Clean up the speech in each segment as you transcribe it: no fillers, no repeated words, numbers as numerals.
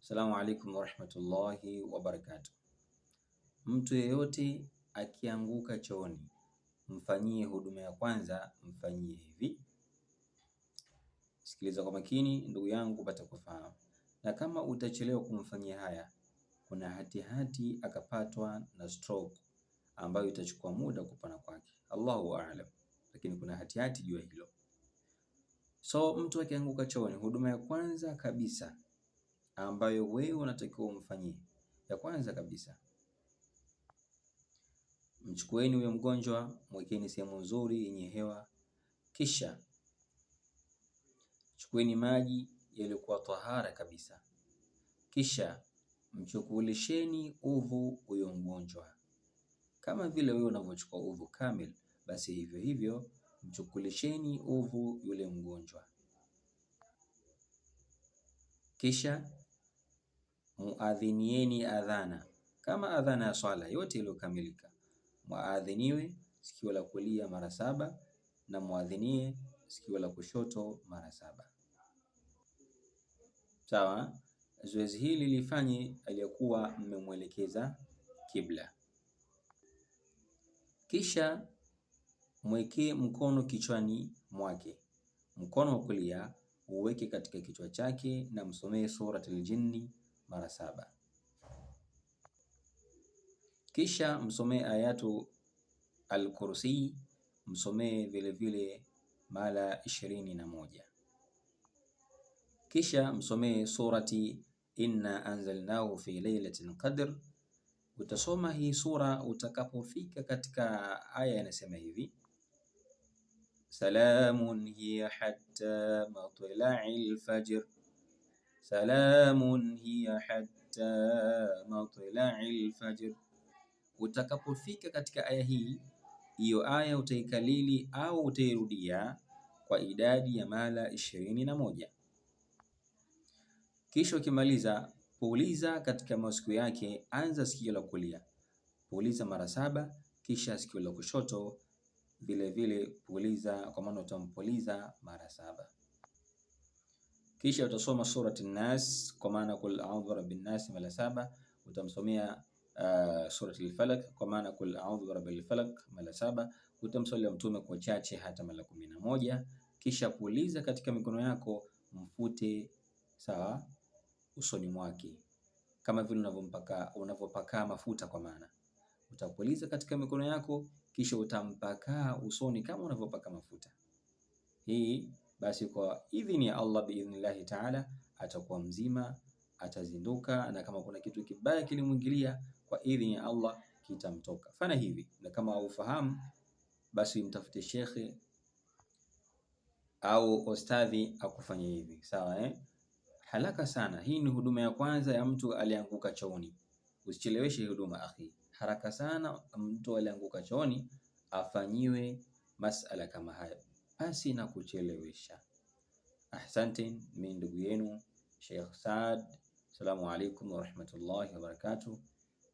Assalamu alaikum warahmatullahi wabarakatuh. Mtu yeyote akianguka chooni, mfanyie huduma ya kwanza, mfanyie hivi. Sikiliza kwa makini ndugu yangu, upate kufahamu. Na kama utachelewa kumfanyia haya, kuna hatihati akapatwa na stroke ambayo itachukua muda kupona kwake, Allahu a'lam, lakini kuna hatihati juu ya hilo. So mtu akianguka chooni, huduma ya kwanza kabisa ambayo wewe unatakiwa umfanyie, ya kwanza kabisa, mchukueni huyo mgonjwa, mwekeni sehemu nzuri yenye hewa, kisha chukueni maji yaliyokuwa tahara kabisa, kisha mchukulisheni udhu huyo mgonjwa, kama vile wewe unavyochukua udhu kamil, basi hivyo hivyo mchukulisheni udhu yule mgonjwa, kisha muadhinieni adhana kama adhana ya swala yote iliyokamilika. Muadhiniwe sikio la kulia mara saba na muadhinie sikio la kushoto mara saba. Sawa. Zoezi hili lifanye aliyokuwa mmemwelekeza kibla, kisha mwekee mkono kichwani mwake, mkono wa kulia uweke katika kichwa chake na msomee Suratul Jinni mara saba, kisha msomee ayatu al-Kursi, msomee vile vile mara 21, kisha msomee surati inna anzalnahu fi lailatul qadr. Utasoma hii sura utakapofika katika aya inasema hivi: salamun hiya hatta matla'il fajr, salamun hiya hatta matla'il fajr. Utakapofika katika aya hii, hiyo aya utaikalili au utairudia kwa idadi ya mara 21. Kisha ukimaliza puliza katika masikio yake, anza sikio la kulia puliza mara saba, kisha sikio la kushoto vile vile puliza, kwa maana utampuliza mara saba. Kisha utasoma surati Nas, kwa maana kul a'udhu birabbin nas mara saba. Utamsomea surati al-Falaq, kwa maana kul a'udhu birabbil falaq mara saba. Utamswalia Mtume kwa chache hata mara 11. Kisha puliza katika mikono yako, mfute sawa usoni mwake kama vile unavyopaka unavyopaka mafuta, kwa maana utapuliza katika mikono yako, kisha utampaka usoni kama unavyopaka mafuta. Hii basi kwa idhini ya Allah biidhnillahi taala atakuwa mzima, atazinduka, na kama kuna kitu kibaya kilimwingilia kwa idhini ya Allah kitamtoka. Fanya hivi, na kama ufahamu basi mtafute shekhe au ostadhi akufanye hivi, sawa eh? Haraka sana. Hii ni huduma ya kwanza ya mtu alianguka chooni. Usicheleweshe huduma akhi, haraka sana. Mtu alianguka chooni afanyiwe masala kama haya pasi na kuchelewesha. Ahsante, mimi ndugu yenu Sheikh Saad. Assalamu alaikum warahmatullahi wabarakatuh.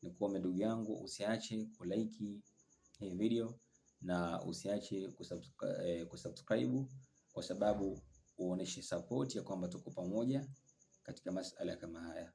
Nikuombe ndugu yangu usiache kulaiki hii video na usiache kusubscribe kwa sababu uoneshe support ya kwamba tuko pamoja katika masala kama haya.